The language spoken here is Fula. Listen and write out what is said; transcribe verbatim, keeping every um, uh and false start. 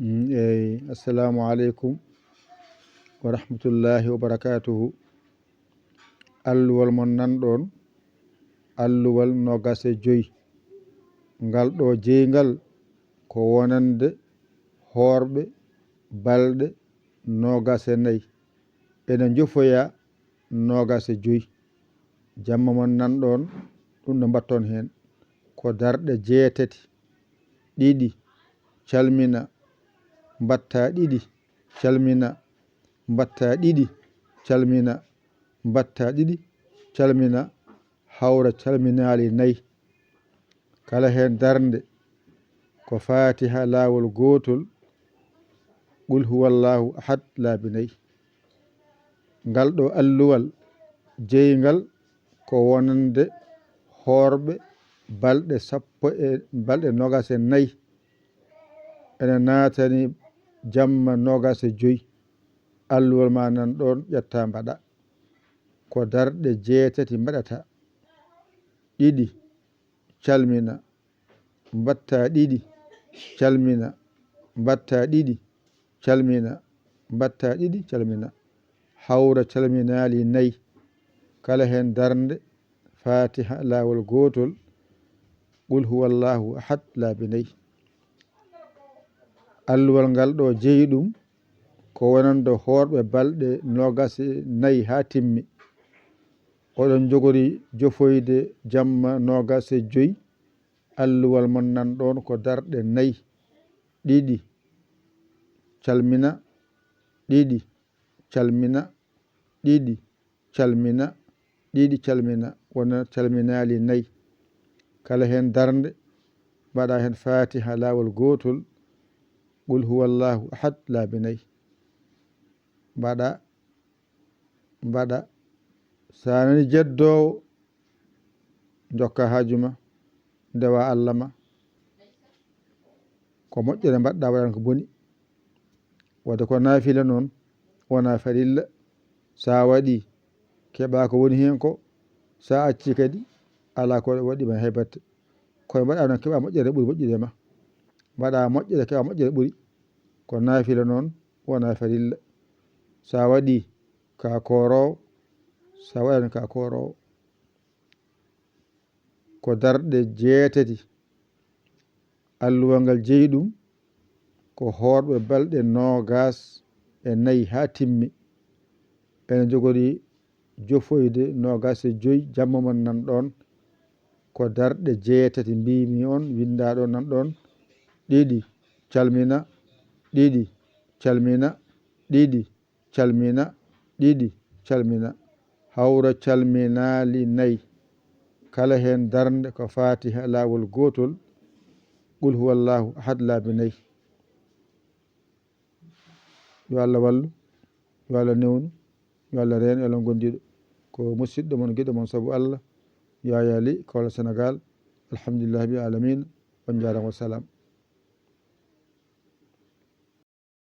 Mm, eyi, assalamu aleykum wa rahmatullahi wa barakatuhu. Alluwal mon nan ɗon, alluwal noogas e joy. Ngal ɗo jeyngal ko wonande hoorɓe balɗe noogas e nayi. Ene njofoya noogas e joy. Jamma mon nan ɗon, ɗum no mbatton heen. Ko darɗe jeetati, ɗiɗi, calmina, mbatta ɗiɗi, calmina, mbatta ɗiɗi, calmina, mbatta ɗiɗi, calmina, hawra calminaali nayi. Kala heen darnde ko Fatiha laawol gootol, Qul huwallahu ahad laabi nayi. Ngal ɗo alluwal jeyngal ko wonande hoorɓe balɗe sappo e balɗe noogas e nayi. Ene naatani jamma noogas e joy. Alluwal ma nan ɗon, ƴetta mbaɗa. Ko darɗe jeetati mbaɗata. Ɗiɗi, calmina, mbatta ɗiɗi, calmina, mbatta ɗiɗi, calmina, mbatta ɗiɗi, calmina. Hawra calminaali nayi. Kala heen darnde, Fatiha laawol gootol, Qul huwallahu ahad laabi nayi. Alluwal ngal ɗo jeyi ɗum ko wonande hoorɓe balɗe noogas e nayi haa timmi. Oɗon njogori jofoyde jamma noogas e joy. Alluwal mon nan ɗon ko darɗe nayi, ɗiɗi, calmina, ɗiɗi, calmina, ɗiɗi, calmina, ɗiɗi, calmina, wona calminaali nayi. Kala heen darnde, mbaɗa heen Fatiha laawol gootol, Qul huwallahu ahad laabi nayi. Mbaɗa, mbaɗa. So a nani jeddoowo, jokka haaju ma, ndewa Allah ma. Ko moƴƴere mbaɗɗa, waɗan ko boni. Wadde ko naafila noon, wona farilla. So a waɗi, keɓa ko woni heen ko. So a acci kadi, alaa ko waɗi ma hay batte. Kono mbaɗa noon, keɓa moƴƴere ɓuri moƴƴude ma. Mbaɗa moƴƴere, keɓa moƴƴere ɓuri. Ko naafila noon, wona farilla. So a waɗi, ka kooroowo. So a waɗani, ka kooroowo. Ko darɗe jeetati. Alluwal ngal jeyi ɗum ko hoorɓe balɗe noogas e nayi haa timmi. Ene njogori jofoyde noogas e joy, jamma mon nan ɗon. Ko darɗe jeetati mbimi on, winnda ɗo, nan ɗon. Ɗiɗi, calmina, ɗiɗi, calmina, ɗiɗi, calmina, ɗiɗi, calmina, hawra calminaali nayi. Kala heen darnde ko Fatiha laawol gootol, Qul huwallahu ahad laabi nayi. Yo Allah wallu, yo Allah newnu, yo Allah reenu, yo Allah gondiɗo. Ko musiɗɗo mon, giɗo mon sabu Allah, Yaya Ly, Kaolack, Sénégal. Alhamdulillahi rabbil alamina. On njaaraama, wa salaam.